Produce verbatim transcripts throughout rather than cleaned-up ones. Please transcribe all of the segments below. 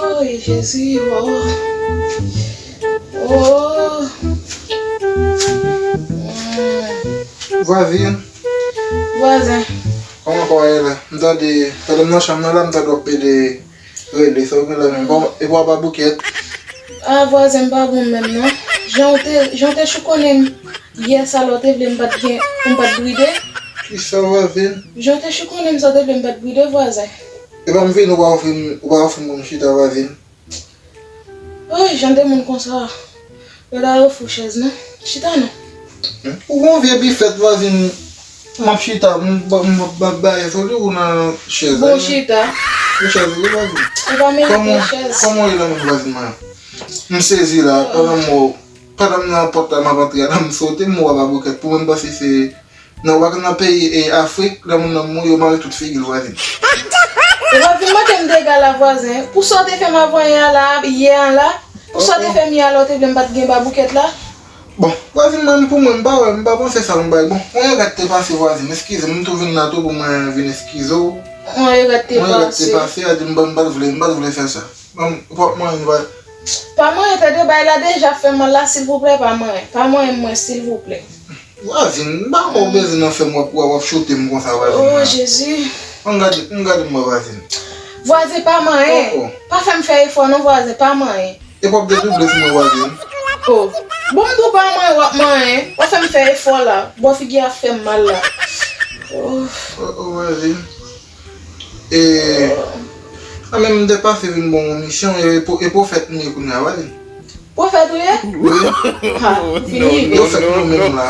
Oy, Jezi, oh. Oh. Mm. Vwazin. Vwazen. Kòman kò w ye la? M tande, pandan m nan chanm nan la, m tande w ap pede rele, sa w gen la menm? Bon, epi w ap ba boukèt? A, vwazen, m pa bon menm non. Jan w te, jan w te choukonnen m yè sa la, w te vle m pa t gen, pou m pa t bride? Kisa, vwazen? Jan w te choukonnen m sa, w te vle m pa t bride, vwazen? Epa m vini, ou pa ofri m, ou pa ofri m pou m chita, vwazen? Oy, jan de moun konsa. Yo ta ofri w chèz non. Chita non. Ou gon vye bifèt, vwazin. M ap chita, m, m, m, m ap bay sou li ou nan chèz la. Bon chita. Yon chèz li, vwazin. Ou pa merite chèz. Kòman w ye la menm, vwazin mwen? M sezi la, pandan m, pandan m nan pòt la, m ap antre a la, m sote, m wè w ap abokèt pou mwen, m panse se Nan wak nan peyi e Afrik, lè moun nan mouri, yo mare tout figi l, vwazin. Ou pa vin mande m dega la, vwazen. Pou sa w te fè m avanyè a la, yè a la, pou sa w te fè m yè a la, ou te vle m pa t gen baboukèt la? Bon, vwazin, mwen, pou mwen, m pa wè, m pa panse sa, m bay. Bon, yon regrèt te pase, vwazin. Eskize m, m tou vin la tou pou mwen vin eskize w. Yon regrèt te pase. Yon regrèt te pase, a di m, m pa t vle, m pa t vle fè sa. Bon, pòt mwen, m pa. Pa manyen, tande, bay la deja fè mal la, silvouplè, pa manyen. Pa manyen mwen, silvouplè. Vwazin, m pa kwè w bezwen nan fè m w ap, w ap, w ap choute m konsa, vwazin. Oh, Jezi. Ann gade, ann gade m, vwazin. Vwazen, pa manyen. Oh, oh. Pa fè m fè efò non, vwazen, pa manyen. E w ap dedouble sou mwen, vwazin. Oh. Bon, m di w pa manyen, w ap manyen. W ap fè m fè efò la. Bò figi a fè m mal la. Oh. Oh, oh, vwazin. E, a, men m te pase vin ba w yon misyon, e, e pwofèt m ye kounye a, vwazin. Pwofèt ou ye? Wi. Ha, fini. Pwofèt nou menm la.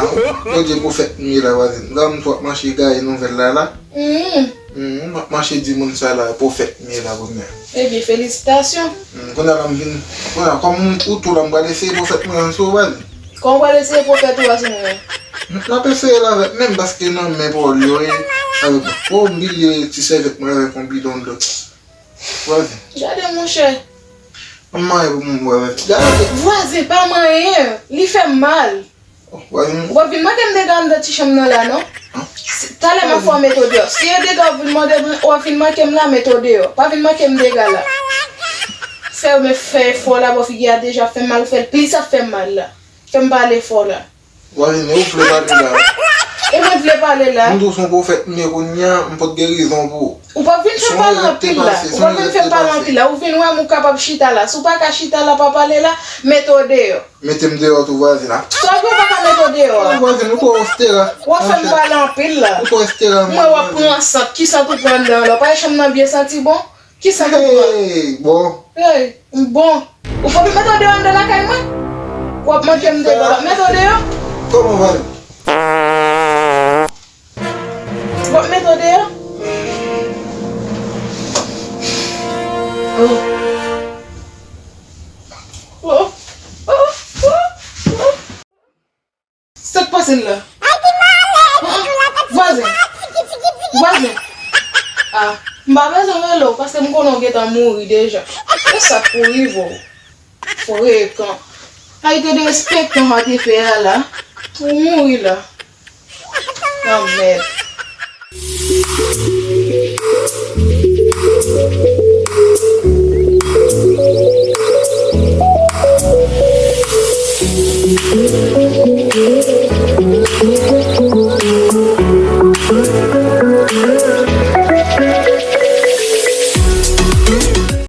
Yo di pwofèt m ye la, vwazin. La m tou ap mache gaye nouvèl la, la. Mm. Mm, m ap mache di moun sa la, pwofèt m ye la, kounye a. Ebyen, felisitasyon. Mm, kounye a la m vin, kounye a, kòm ou tou la, m pral eseye pwofèt mwen an sou ou, vwazin. Kòman w pral eseye pwofèt ou a sou mwen? M ap eseye l avèk men m, paske nan men pawòl yo ye, avèk, oh, m bliye ti sèvyèt mwen avèk yon bidon dlo. Vwazin. Gade, monchè. Ann manyen pou moun, vwazin. Gade. Vwazen, pa manyen. Li fè m mal. Oh, vwazin. Ou p ap vin mande m dega anndan ti chanm nan la, non. An? Si, talè m ap fè w mete w deyò. Si e dega w vin mande m, w ap vin manke m la, mete w deyò. Pa vin manke m dega la. Fè w men fè efò la, bò figi a deja fè m mal, ou fè l plis ap fè m mal la. Fè m pale fò la. Vwazin, e ou vle pale la? E mwen t vle pale la. M di w se yon pwofèt m ye kounye a, m pot gen rezon pou ou. Ou p ap vin fè m pale anpil la. Ou p ap vin fè m pale anpil la. Ou vin wè m ou kapab chita la. Si w pa ka chita la, pa pale la, mete w deyò. Mete m deyò tou, vwazin, la. Sa w vle w pa ka mete w deyò a? Non, vwazin, ou twò estera. W ap fè m pale anpil la. Ou twò estera. Mwen w ap pran sant. Ki sant ou pran anndan la? Pa e chanm nan byen santi bon? Ki sant ou pran? Hey, bon. Hey, m bon. Ou fòk mete w deyò anndan lakay mwen? W ap manke m deyò, w ap mete w deyò? Kòman w pale? W ap mete w deyò? Oh. Oh. Oh. Oh. Oh. Sa k pase l la? Vwazen! Vwazen! Ah, m pa bezwen rele w, paske m konnen w gentan mouri deja. E sa k pou rive w? Frekan. Ay, te derespektan sa w te fè a la. Ou mouri la. Lanmèd.